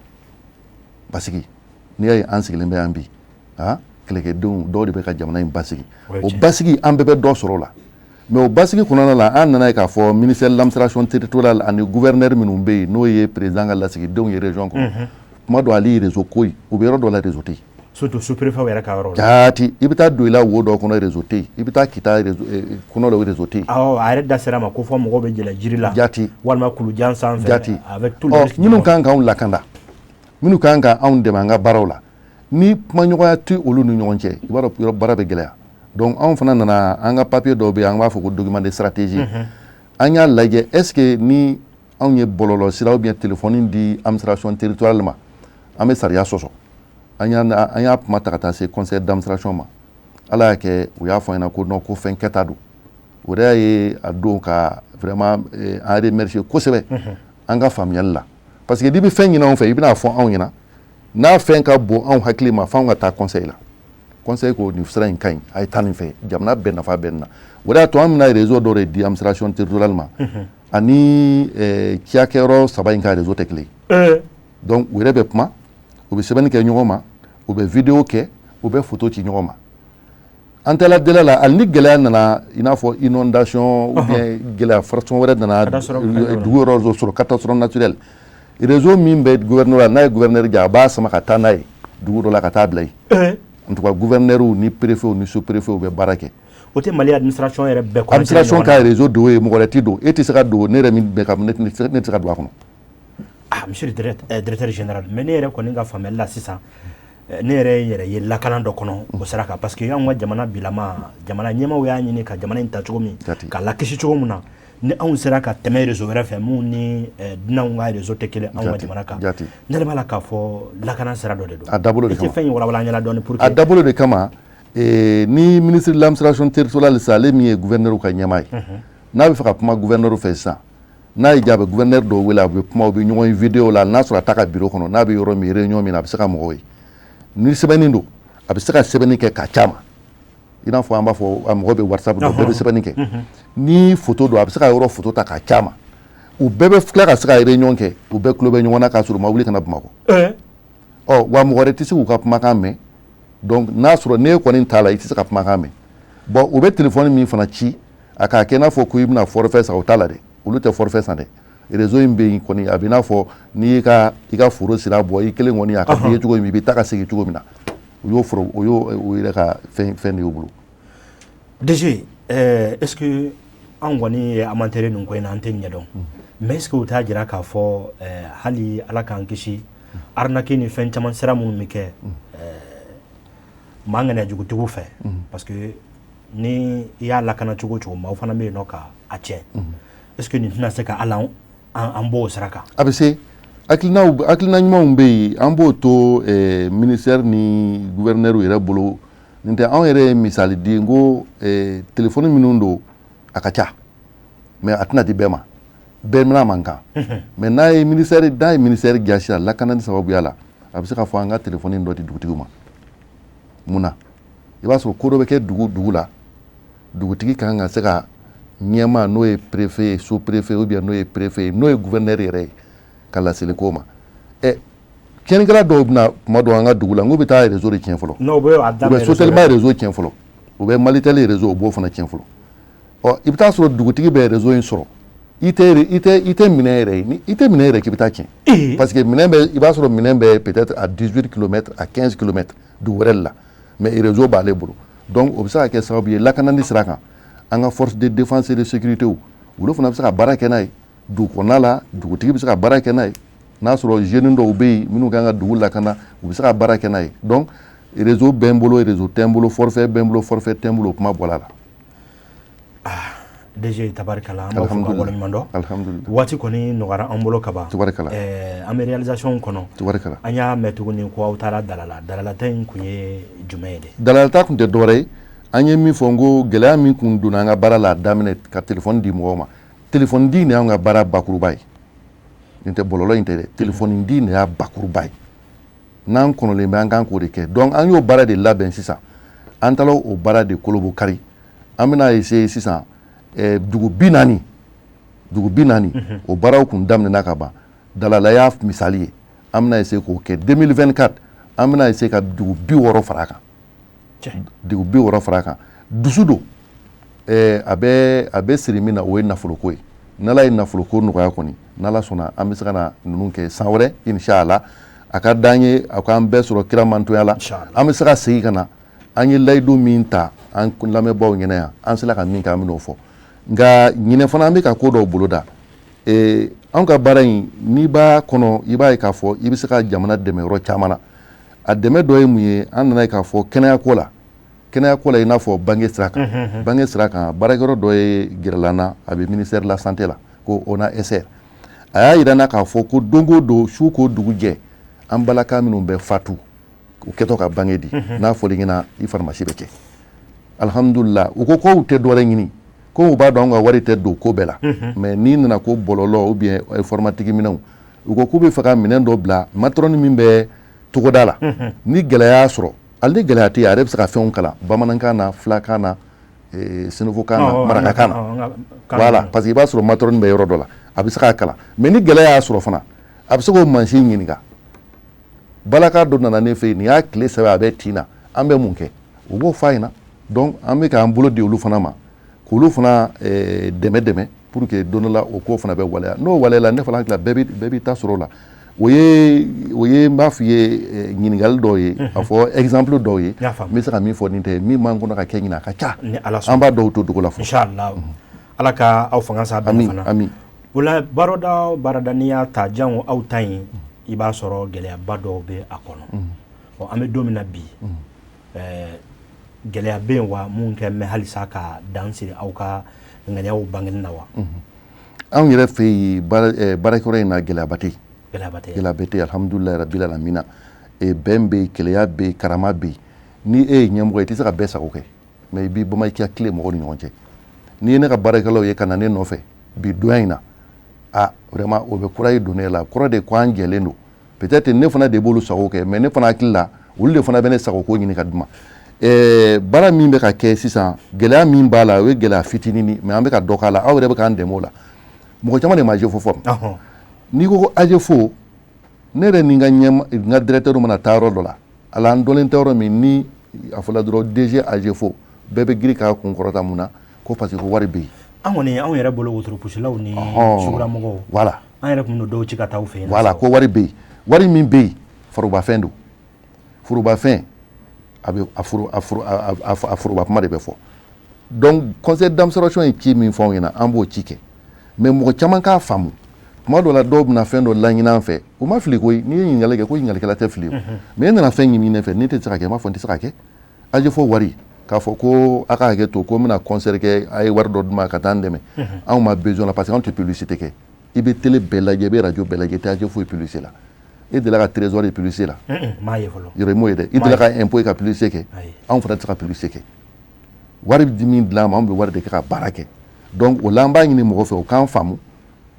Basigi, n'i y'a ye an sigilen bɛ yan bi, ah, kɛlɛkɛdenw dɔw de bɛ ka jamana in basigi. O basigi, an bɛɛ bɛ dɔ sɔrɔ o la. Mais o basigi kɔnɔna la, an nana ye k'a fɔ ministère de l'administration territoriale ani gouverneur minnu bɛ yen, n'o ye président ka lasigidenw ye région kɔnɔ, kuma dɔ hali réseau ko in, u bɛ yɔrɔ dɔ la, réseau tɛ yen. Surtout sous-préfet yɛrɛ ka yɔrɔ la. Jaati, i bɛ taa don i la wo dɔ kɔnɔ, réseau tɛ yen. I bɛ taa Kita kɔnɔ dɔ, réseau tɛ yen. Awɔ, a yɛrɛ da sera ma ko fɔ mɔgɔw bɛ jɛlɛ jiri la. Jaati. Walima kulujan sanfɛ. Jaati. Avec tout le risque. Minnu kan k'anw lakanda, minnu kan ka anw dɛmɛ an ka baaraw la, ni kumaɲɔgɔnya tɛ olu ni ɲɔgɔn cɛ, i b'a dɔn yɔrɔ baara bɛ gɛlɛya. Donc anw fana nana, an ka papier dɔw bɛ yen, an b'a fɔ ko document de stratégie. An y'a lajɛ, est ce que ni anw ye bɔlɔlɔ sira ou bien téléphone di administration territoriale ma, an bɛ sariya sɔsɔ? An y'a kuma ta ka taa se conseil d'administration ma. Ala y'a kɛ, u y'a fɔ an ɲɛna ko non, ko fɛn kɛta don. O de y'a ye a don ka vraiment an remercier kosɛbɛ an ka faamuyali la, parce que n'i bɛ fɛn ɲini anw fɛ, i bɛna fɔ anw ɲɛna, n'a fɛn ka bon anw hakili ma, f'anw ka taa conseil la. Conseil ko nin sira in ka ɲi, a ye taa nin fɛ, jamana bɛɛ nafa bɛ nin na. O de y'a to an bɛna réseau dɔ de di administration territoriale ma, ani cakɛyɔrɔ saba in ka réseau tɛ kelen ye. Donc u yɛrɛ bɛ kuma, u bɛ sɛbɛnni kɛ ɲɔgɔn ma, u bɛ vidéo kɛ, u bɛ photo ci ɲɔgɔn ma. An taara délai la, hali ni gɛlɛya nana, i n'a fɔ inondation ou bien gɛlɛya façon wɛrɛ nana dugu yɔrɔ dɔ sɔrɔ, catastrophe naturelle, réseau min bɛ gouverneur la, n'a ye gouverneur ja, a b'a sama ka taa n'a ye dugu dɔ la ka taa bila yen. En tout cas, gouverneur ni préfet ni sous-préfet bɛ baara kɛ. O tɛ Mali administration yɛrɛ bɛɛ kɔnɔ? Administration ka réseau don ye, mɔgɔ wɛrɛ tɛ don, e tɛ se ka don, ne yɛrɛ min bɛ ka ne tɛ se ka don a kɔnɔ. Ah, monsieur le directeur général, mais ne yɛrɛ kɔni ka faamuyali la sisan, ne yɛrɛ ye yɛrɛ ye lakana dɔ kɔnɔ o sira kan, parce que anw ka jamana bilama, jamana ɲɛmaaw y'a ɲini ka jamana in ta cogo min, k'a lakisi cogo min na, ni anw sera ka tɛmɛ réseau wɛrɛ fɛ mun ni dunanw ka réseau tɛ kelen anw ka jamana kan, ne yɛrɛ b'a la k'a fɔ lakana sira dɔ de don. A dabolo de kama. I tɛ fɛn in walawala an ɲɛna dɔɔni pour que. A dabolo de kama, ni ministre de l'administration territoriale sisan, ale min ye gouverneur ka ɲɛmaa ye, n'a bɛ fɛ ka kuma gouverneur fɛ sisan, n'a y'i diya, a bɛ gouverneur dɔw wele, a bɛ kuma, u bɛ ɲɔgɔn ye vidéo la. N'a sɔrɔ a t'a ka bureau kɔnɔ, n'a bɛ yɔrɔ min, réunion min na, a bɛ se ka mɔgɔw ye. Ni sɛbɛnni don, a bɛ se ka sɛbɛnni kɛ k'a ci a ma, i n'a fɔ an b'a fɔ a mɔgɔ bɛ WhatsApp dɔn, bɛɛ bɛ sɛbɛnni kɛ. Ni photo don, a bɛ se ka yɔrɔ photo ta k'a ci a ma. U bɛɛ bɛ tila ka se ka réunion kɛ, u bɛɛ tulo bɛ ɲɔgɔn na k'a sɔrɔ u ma wuli ka na Bamakɔ. Ɔ wa, mɔgɔ wɛrɛ tɛ se k'u ka kumakan mɛn. Donc n'a sɔrɔ n'e kɔni t'a la, i tɛ se ka kumakan mɛn. Bon, u bɛ téléphone min fana ci, a k'a kɛ i n'a fɔ ko i bɛna forfait san, o t'a la dɛ. Olu tɛ forfait san dɛ. Réseau in bɛ yen kɔni, a bɛ i n'a fɔ n'i y'i ka i ka foro sira bɔ i kelen kɔni, a ka di i ye cogo min, i bɛ taa ka segin cogo min na, u y'o foro, o y'o o yɛrɛ ka fɛn de y'u bolo. DG, est-ce que anw kɔni ye amateur nin ko in na, an tɛ ɲɛ dɔn, mais est-ce que u t'a jira k'a fɔ hali Ala k'an kisi arnaque ni fɛn caman sira minnu bɛ kɛ maa ŋaniyajugutigiw fɛ, parce que ni i y'a lakana cogo o cogo, maaw fana bɛ yen nɔ ka a tiɲɛ, est-ce que nin tɛna se ka hali an bɔ o sira kan? A bɛ se. Hakilinaw, hakilina ɲumanw bɛ yen, an b'o to ministère ni gouverneur yɛrɛ bolo. Nin tɛ, anw yɛrɛ ye misali di n ko téléphone minnu don, a ka ca, mais a tɛna di bɛɛ ma, bɛɛ n'a man kan. Mais n'a ye ministère diya sisan, lakanani sababuya la, a bɛ se k'a fɔ an ka téléphone dɔ di dugutigiw ma. Mun na? I b'a sɔrɔ ko dɔ bɛ kɛ dugu la, dugutigi kan ka se ka ɲɛmaa, n'o ye préfet ye, sous préfet, ou bien n'o ye préfet ye, n'o ye gouverneur yɛrɛ ye, ka laseli k'o ma. Ɛ, tiɲɛnikɛla dɔw bɛna kuma dɔw an ka dugu la, n k'u bɛ taa réseau de tiɲɛ fɔlɔ. Non, u bɛ a U bɛ daminɛ. Sotelma réseau tiɲɛ fɔlɔ, u bɛ Malitel réseau, u b'o fana tiɲɛ fɔlɔ. Ɔ, i bɛ taa sɔrɔ dugutigi bɛ réseau in sɔrɔ, i tɛ minɛn yɛrɛ ye, ni i tɛ minɛn yɛrɛ k'i bɛ taa tiɲɛ, parce que minɛn bɛ, i b'a sɔrɔ minɛn bɛ peut-être à 18 km, à 15 km dugu wɛrɛ de la, mais réseau b'ale bolo. Donc o bɛ se ka kɛ sababu ye lakanani sira kan, an ka force de défense et de sécurité, olu fana bɛ se ka baara kɛ n'a ye dugu kɔnɔna la, dugutigi bɛ se ka baara kɛ n'a ye. N'a sɔrɔ jeunes dɔw bɛ yen minnu kan ka dugu lakana, u bɛ se ka baara kɛ n'a ye. Donc réseau bɛ n bolo, réseau tɛ n bolo, forfait bɛ n bolo, forfait tɛ n bolo, o kuma bɔra la. DG, tabarikala, an b'a fɔ ka waleɲuman dɔn. Alhamdulillah. Waati kɔni nɔgɔyara an bolo ka ban. Tubarikala. An bɛ réalisation kɔnɔ. Tubarikala. An y'a mɛn tuguni ko aw taara Dalala. Dalalata in kun ye jumɛn ye de? Dalalata kun tɛ dɔwɛrɛ ye. An ye min fɔ n ko gɛlɛya min kun donna an ka baara la a daminɛ, ka téléphone di mɔgɔw ma. Téléphone di nin y'anw ka baara bakuruba ye. Nin tɛ bɔlɔlɔ in tɛ dɛ, téléphone di nin y'a bakuruba ye. N'an kɔnɔlen bɛ, an kan k'o de kɛ. Donc an y'o baara de labɛn sisan, an taara o baara de kolobo kari. An bɛna essayer sisan dugu 40, dugu 40, o baaraw kun daminɛna ka ban. Dalala y'a misali ye. An bɛna essayer k'o kɛ 2024, an bɛna essayer ka dugu 60 fara a kan, dugu 60 fara a kan. Dusu don, a bɛ siri min na, o ye nafoloko ye. N'Ala ye nafoloko nɔgɔya kɔni, n'Ala sɔnna, an bɛ se ka na ninnu kɛ san wɛrɛ, inshallah. A ka d'an ye a k'an bɛɛ sɔrɔ kira mantoya la. An bɛ se ka segin ka na, an ye layidu min ta an lamɛnbaaw ɲɛna yan, an sera ka min kɛ, an bɛn'o fɔ. Nka ɲinɛ fana, an bɛ ka ko dɔw boloda. Anw ka baara in, n'i b'a kɔnɔ, i b'a ye k'a fɔ i bɛ se ka jamana dɛmɛ yɔrɔ caman na. A dɛmɛ dɔ ye mun ye? An nana ye k'a fɔ kɛnɛyako la, i n'a fɔ bange sira kan, bange sira kan, baarakɛyɔrɔ dɔ ye gɛrɛla n na, a bɛ ministère de la santé la, ko ONASR. A y'a yira n na k'a fɔ ko don o don, su ko dugu jɛ, an balaka minnu bɛ fatu u kɛtɔ ka bange di, n'a fɔra i ɲɛna, i farimasi bɛ kɛ. Alhamdulillah, u ko k'u tɛ dɔwɛrɛ ɲini, ko u b'a dɔn anw ka wari tɛ don ko bɛɛ la, mais n'i nana ko bɔlɔlɔ ou bien informatique minɛnw, u ko k'u bɛ fɛ ka minɛn dɔ bila matron min bɛ togoda la, ni gɛlɛya y'a sɔrɔ, hali ni gɛlɛya tɛ yen, a yɛrɛ bɛ se ka fɛnw kalan bamanankan na, filakan na, sɛnɛfɔkan na, marakakan na. Voilà, parce que i b'a sɔrɔ matron bɛ yɔrɔ dɔ la, a bɛ se k'a kalan, mais ni gɛlɛya y'a sɔrɔ fana, a bɛ se k'o mansin ɲininka. Balaka dɔ nana ne fɛ yen, nin y'a tile 3, a bɛ tin na, an bɛ mun kɛ? U b'o f'a ɲɛna. Donc an bɛ k'an bolo di olu fana ma, k'olu fana dɛmɛ pour que don dɔ la, o ko fana bɛ waleya. N'o waleyala, ne fana hakili la, bɛɛ b'i ta sɔrɔ o la. O ye n b'a f'i ye ɲininkali dɔw ye, a fɔ exemple dɔw ye. N bɛ se ka min fɔ, nin tɛ min b'an kɔnɔ ka kɛ ɲinɛ, a ka ca, an b'a dɔw to dogo la fɔlɔ. Inshallah, Ala ka aw fanga s'a bɛɛ fana. Ami. O la baarada o baarada n'i y'a ta jango aw ta in, i b'a sɔrɔ gɛlɛyaba dɔw bɛ a kɔnɔ. Ɔ, an bɛ don min na bi, gɛlɛya bɛ yen wa mun kɛ mɛ halisa ka dan siri aw ka ŋaniyaw bangeli na wa? Anw yɛrɛ fɛ yen, baarakɛyɔrɔ in na, gɛlɛyaba tɛ yen. Gɛlɛyaba tɛ. Gɛlɛyaba tɛ yen, alhamdulilayi rabil alamina. Bɛn bɛ yen, keleya bɛ yen, karama bɛ yen. Ni e ye ɲɛmɔgɔ ye, i tɛ se ka bɛɛ sago kɛ, mais i b'i bama i ka tile mɔgɔw ni ɲɔgɔn cɛ. N'i ye ne ka baarakɛlaw ye ka na ne nɔfɛ bi donya in na, ah, vraiment, o bɛ kura ye don ne la. Kɔrɔ de ko an jɛlen don. Peut-être ne fana de b'olu sago kɛ, mais ne fana hakili la, olu de fana bɛ ne sago ko ɲini ka d'u ma. Baara min bɛ ka kɛ sisan, gɛlɛya min b'a la, o ye gɛlɛya fitinin, mais an bɛ ka dɔ k'a la. Aw yɛrɛ bɛ k'an dɛmɛ o la. Mɔgɔ caman de ma AGEFAU faamu. N'i ko ko AGEFAU, ne yɛrɛ ni n ka ɲɛma, n ka directeur mana taa yɔrɔ dɔ la, ala an dɔnlen tɛ yɔrɔ min, ni a fɔla dɔrɔn DG AGEFAU, bɛɛ bɛ girin k'a kun kɔrɔta. Mun na? Ko parce que ko wari bɛ yen. An kɔni, anw yɛrɛ bolo, wotoroposilaw ni sugulamɔgɔw, an yɛrɛ tun bɛ dɔw ci ka taa aw fɛ yen. Voilà, ko wari bɛ yen. Wari min bɛ yen, forobafɛn don. Forobafɛn, a bɛ a foro a foro a foroba kuma de bɛ fɔ. Donc conseil d'administration ye ci min fɔ anw ɲɛna, an b'o ci kɛ. Mais mɔgɔ caman k'a faamu, tuma dɔ la, dɔw bɛna fɛn dɔ laɲini an fɛ, u ma fili koyi. N'i ye ɲininkali kɛ, ko ɲininkalikɛla tɛ fili o. Mais e nana fɛn ɲini ne fɛ, ne tɛ se ka kɛ, n b'a fɔ n tɛ se ka kɛ. AGEFAU wari, k'a fɔ ko a ka hakɛ to, ko n bɛna concert kɛ, a ye wari dɔ d'u ma ka taa n dɛmɛ, anw ma besoin la, parce que anw tɛ publicité kɛ. I bɛ télé bɛɛ lajɛ, i bɛ radio bɛɛ lajɛ, i tɛ AGEFAU ye publicité la. E delila ka trésor ye publicité la? M'a ye fɔlɔ. Yɔrɔ i m'o ye dɛ. I delila ka impôt ka publicité kɛ? Anw fana tɛ se ka publicité kɛ. Wari di min dilan ma, anw bɛ wari de kɛ ka baara kɛ. Donc o la, an b'a ɲini mɔgɔ fɛ, o k'an faamu.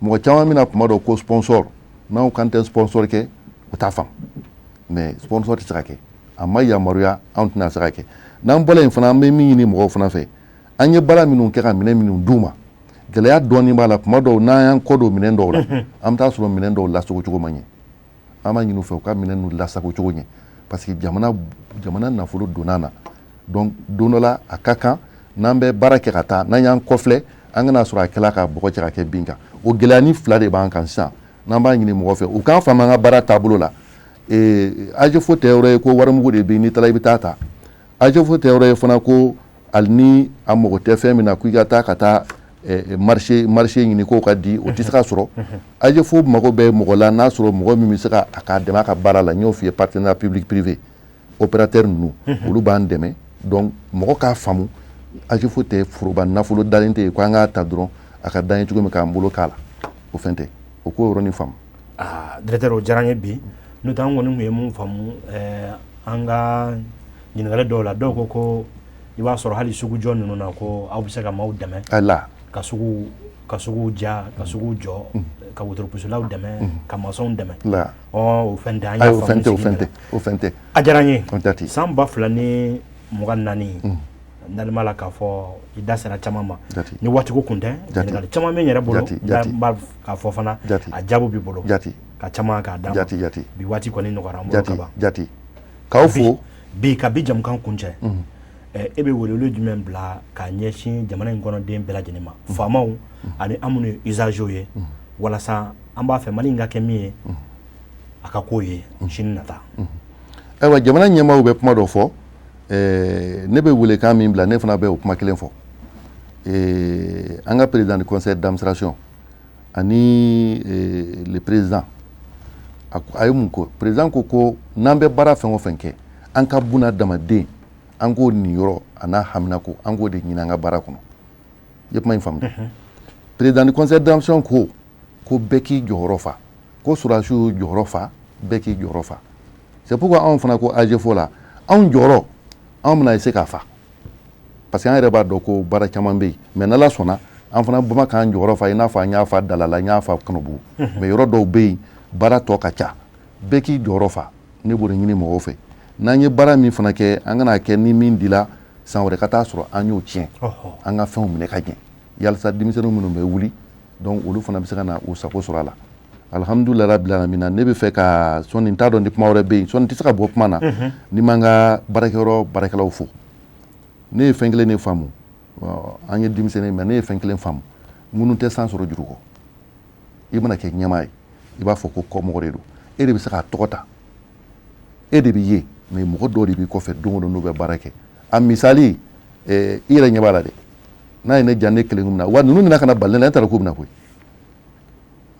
Mɔgɔ caman bɛna kuma dɔ ko sponsor, n'anw kan tɛ sponsor kɛ, o t'a faamu. Mais sponsor tɛ se ka kɛ, a ma yamaruya, anw tɛna se ka kɛ. N'an bɔra yen fana, an bɛ min ɲini mɔgɔw fana fɛ, an ye baara minnu kɛ ka minɛn minnu d'u ma, gɛlɛya dɔɔnin b'a la. Tuma dɔw, n'an y'an kɔ don minɛn dɔw la, an bɛ taa sɔrɔ minɛn dɔw lasago cogo ma ɲɛ. An b'a ɲini u fɛ, u ka minɛn ninnu lasago cogo ɲɛ, parce que jamana nafolo donna na. Donc don dɔ la, a ka kan n'an bɛ baara kɛ ka taa, n'an y'an kɔfilɛ, an kana sɔrɔ a kɛla ka bɔgɔ cɛ ka kɛ bin kan. O gɛlɛya ni fila de b'an kan sisan, n'an b'a ɲini mɔgɔ fɛ, u k'an faamu an ka baara taabolo la. AGEFAU tɛ yɔrɔ ye ko warimugu de bɛ yen, n'i taara i bɛ taa ta. AGEFAU tɛ yɔrɔ ye fana ko hali ni a mago tɛ fɛn min na, ko i ka taa marché ɲini k'o ka di, o tɛ se ka sɔrɔ. AGEFAU mago bɛ mɔgɔ la, n'a sɔrɔ mɔgɔ min bɛ se ka a k'a dɛmɛ a ka baara la. N y'o f'i ye, partenariat public privé, opérateur ninnu, olu b'an dɛmɛ. Donc mɔgɔ k'a faamu, AGEFAU tɛ foroba nafolo dalen tɛ yen ko an k'a ta dɔrɔn, a ka d'an ye cogo min k'an bolo k'a la. O fɛn tɛ, o k'o yɔrɔnin faamu. Aa, directeur, o diyara n ye bi. N'o tɛ, an kɔni tun ye mun faamu an ka ɲininkali dɔw la, dɔw ko ko i b'a sɔrɔ hali sugujɔ ninnu na, ko aw bɛ se ka maaw dɛmɛ ala ka sugu ja, ka sugu jɔ, ka wotoropusilaw dɛmɛ, ka maçonw dɛmɛ. La. Ɔ, o fɛn tɛ, an y'a o fɛn tɛ, o faamu. Fɛn tɛ, o fɛn tɛ. A diyara n ye. O jate. San 2024, n dalen b'a la k'a fɔ i da sera caman ma. Ni waati ko kun tɛ, ɲininkali caman bɛ n yɛrɛ bolo. Jate. N b'a k'a fɔ fana, a jaabi b'i bolo ka caman k'a d'a ma. Jate, jate. Bi waati kɔni nɔgɔyara an bolo jate ka ban. Jate, k'aw fo. Bi ka bi jamukan kuncɛ, e bɛ welewele jumɛn bila ka ɲɛsin jamana in kɔnɔden bɛɛ lajɛlen ma, faamaw ani an minnu ye usagers ye, walasa an b'a fɛ Mali in ka kɛ min ye, a ka k'o ye sini nata? Ayiwa, jamana ɲɛmaaw bɛ kuma dɔ fɔ. Ne bɛ welekan min bila, ne fana bɛ o kuma kelen fɔ. An ka président du conseil d'administration ani le président, a ye mun ko? Président ko ko n'an bɛ baara fɛn o fɛn kɛ, an ka buna adamaden, an k'o niyɔrɔ a n'a haminako, an k'o de ɲini an ka baara kɔnɔ. I ye kuma in faamu? Président du conseil d'administration ko ko bɛɛ k'i jɔyɔrɔ fa, ko sɔrɔdasiw y'u jɔyɔrɔ fa, bɛɛ k'i jɔyɔrɔ fa. C'est pourquoi anw fana ko AGEFAU la, anw jɔyɔrɔ, anw bɛna essayer k'a fa, parce que an yɛrɛ b'a dɔn ko baara caman bɛ yen. Mais n'Ala sɔnna, an fana bama k'an jɔyɔrɔ fa, i n'a fɔ an y'a fa Dalala, an y'a fa Kɔnɔbugu. Mais yɔrɔ dɔw bɛ yen, baara tɔ ka ca. Bɛɛ k'i jɔyɔrɔ fa, ne b'o de ɲini mɔgɔw fɛ. N'an ye baara min fana kɛ, an kana kɛ ni min dila san wɛrɛ ka taa sɔrɔ an y'o tiɲɛ. An ka fɛnw minɛ ka ɲɛ, yalisa denmisɛnnin minnu bɛ wuli, donc olu fana bɛ se ka na u sago sɔrɔ a la. Alhamdulilayi rabil alamina. Ne bɛ fɛ ka sɔnni, n t'a dɔn ni kuma wɛrɛ bɛ yen, sɔnni tɛ se ka bɔ kuma na ni m'an ka baarakɛyɔrɔ baarakɛlaw fo. Ne ye fɛn kelen de faamu, an ye denmisɛnnin, mais ne ye fɛn kelen faamu: minnu tɛ san sɔrɔ juru kɔ. I mana kɛ ɲɛmaa ye, i b'a fɔ ko kɔmɔgɔ de don, e de bɛ se k'a tɔgɔ ta, e de bɛ ye, mais mɔgɔ dɔw de b'i kɔfɛ don o don, n'u bɛ baara kɛ. A misali, i yɛrɛ ɲɛ b'a la dɛ, n'a ye ne diya ne kelen kun na wa, ninnu nana ka na bali ne la, ne taara k'u bɛna koyi.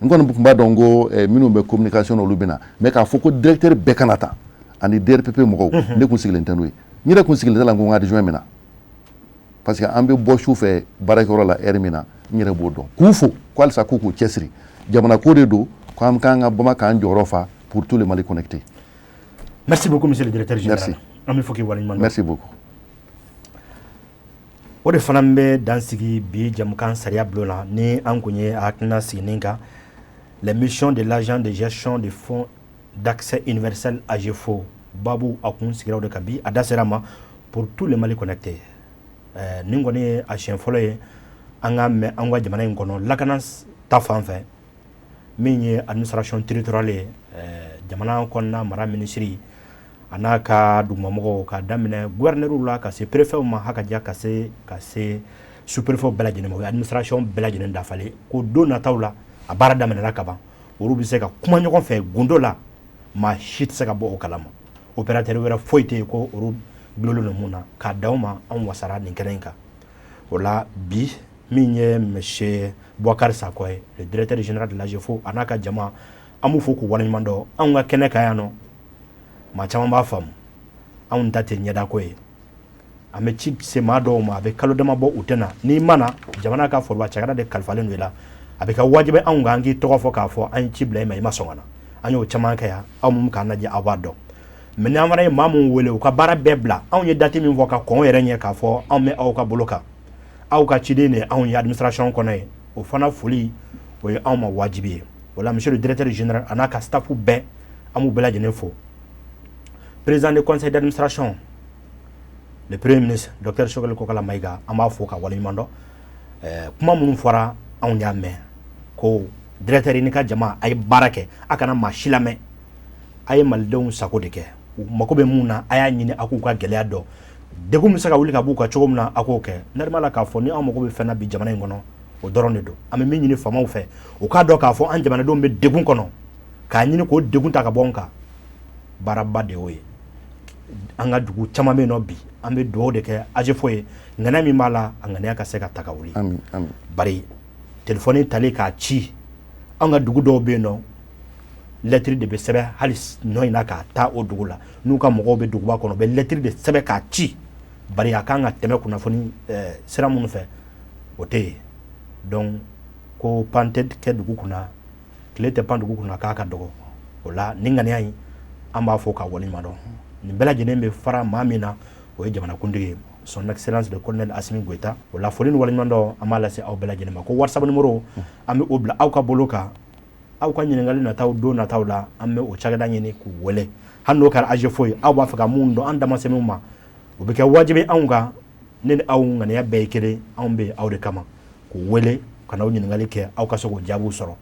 N kɔni tun b'a dɔn ko minnu bɛ communication na, olu bɛ na, mais k'a fɔ ko directeur bɛɛ kana ta ani DRPP mɔgɔw, ne kun sigilen tɛ n'o ye. N yɛrɛ kun sigilen tɛ la ko n ka adjoint min na, parce que an bɛ bɔ su fɛ baarakɛyɔrɔ la heure min na, n yɛrɛ b'o dɔn. K'u fo ko halisa k'u k'u cɛsiri, jamana ko de don, k'an k'an ka bama k'an jɔyɔrɔ fa pour tout le Mali connecté. Merci beaucoup, monsieur le directeur général. Merci. An bɛ fɔ k'i waleɲuman dɔn. Merci beaucoup. O de fana bɛ dan sigi bi jamukan sariya bulon na, ni an kun ye a hakilina siginin kan, les missions de l'agent de gestion de fonds d'accès universel AGEFAU. Babu a kun sigira o de kan bi, a da sera ma pour tout le Mali connecté. Nin kɔni ye a siɲɛ fɔlɔ ye an ka mɛn an ka jamana in kɔnɔ, lakana ta fan fɛ, min ye administration territoriale ye, jamana kɔnɔna mara minisiri a n'a ka dugumamɔgɔw, k'a daminɛ gouverneur la ka se préfet ma, hakaja ka se sous-préfet bɛɛ lajɛlen ma, o ye administration bɛɛ lajɛlen dafalen ko don nataw la, a baara daminɛna ka ban, olu bɛ se ka kuma ɲɔgɔn fɛ gundo la, maa si tɛ se ka bɔ o kalama, opérateur wɛrɛ foyi tɛ yen ko olu gulonlen don mun na k'a d'aw ma. Anw wasara nin kɛnɛ in kan. O la bi, min ye monsieur Boubacar Sakɔ ye, le directeur général de l'AGEFAU, a n'a ka jama, an b'u fo k'u waleɲuman dɔn. Anw ka kɛnɛ kan yan nɔ, maa caman b'a faamu, anw ta tɛ ɲɛdako ye. An bɛ ci se maa dɔw ma, a bɛ kalo dama bɔ, u tɛ na. N'i ma na, jamana ka foroba cakɛda de kalifalen don i la, a bɛ kɛ wajibi anw kan an k'i tɔgɔ fɔ k'a fɔ an ye ci bila i ma, i ma sɔn ka na. An y'o caman kɛ yan, aw mun k'an lajɛ, aw b'a dɔn. Mais n'an fana ye maa mun wele, u ka baara bɛɛ bila, anw ye date min fɔ ka kɔn yɛrɛ ɲɛ k'a fɔ anw bɛ aw ka bolo kan, aw ka ciden de ye anw ye administration kɔnɔ ye, o fana foli, o ye anw ma wajibi ye. O la, monsieur le directeur général a n'a ka staff bɛɛ, an b'u bɛɛ lajɛlen fo. Président du conseil d'administration, le premier ministre docteur Choguel Kokalla Maïga, an b'a fo ka waleɲuman dɔn. Kuma minnu fɔra, anw y'a mɛn ko directeur ni ka jama, a ye baara kɛ, a kana maa si lamɛn, a ye malidenw sago de kɛ. U mako bɛ mun na, a y'a ɲini, a k'u ka gɛlɛya dɔn, degun bɛ se ka wuli ka b'u kan cogo min na, a k'o kɛ. Nerima la k'a fɔ ni anw mako bɛ fɛn na bi jamana in kɔnɔ, o dɔrɔn de don. An bɛ min ɲini faamaw fɛ, u k'a dɔn k'a fɔ an jamanadenw bɛ degun kɔnɔ, k'a ɲini k'o degun ta ka bɔ an kan, baaraba de y'o ye. An ka dugu caman bɛ yen nɔ bi, an bɛ dugawu de kɛ AGEFAU ye, ŋaniya min b'a la, a ŋaniya ka se ka ta ka wuli. Ami, ami. Bari telefɔni tali k'a ci, an ka dugu dɔw bɛ yen nɔ, lɛtiri de bɛ sɛbɛn hali nɔ in na k'a taa o dugu la. N'u ka mɔgɔw bɛ duguba kɔnɔ, u bɛ lɛtiri de sɛbɛn k'a ci, bari a kan ka tɛmɛ kunnafoni sira minnu fɛ, o tɛ yen. Donc ko pan tɛ kɛ dugu kunna, tile tɛ pan dugu kunna k'a ka dɔgɔ. O la, nin ŋaniya in, an b'a fɔ k'a waleɲuman dɔn. Nin bɛɛ lajɛlen bɛ fara maa min na, o ye jamanakuntigi ye, son excellence le colonel Assimi Goïta. O la, foli ni waleɲuman dɔn, an b'a lase aw bɛɛ lajɛlen ma ko WhatsApp numéro, an bɛ o bila aw ka bolo kan. Aw ka ɲininkali nataw, don nataw la, an bɛ o cakɛda ɲini k'u wele, hali n'o kɛra AGEFAU ye, aw b'a fɛ ka mun dɔn, an da ma se min ma, o bɛ kɛ wajibi anw kan. Ne ni aw ŋaniya bɛɛ ye kelen, anw bɛ aw de kama, k'u wele ka n'aw ɲininkali kɛ, aw ka se k'o jaabiw sɔrɔ.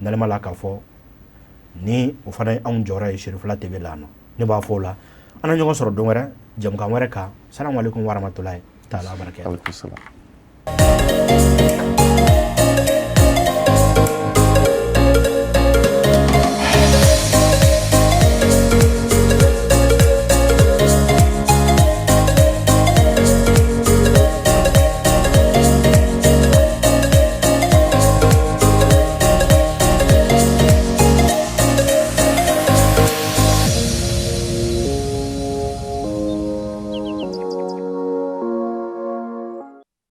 Nalema la k'a fɔ ni o fana ye anw jɔyɔrɔ ye Cherifila TV la yan nɔ. Ne b'a fɔ o la, an na ɲɔgɔn sɔrɔ don wɛrɛ, jamukan wɛrɛ kan. Salamu aleykum warahmatulahi taala wabarakatuh. Aleykum salam.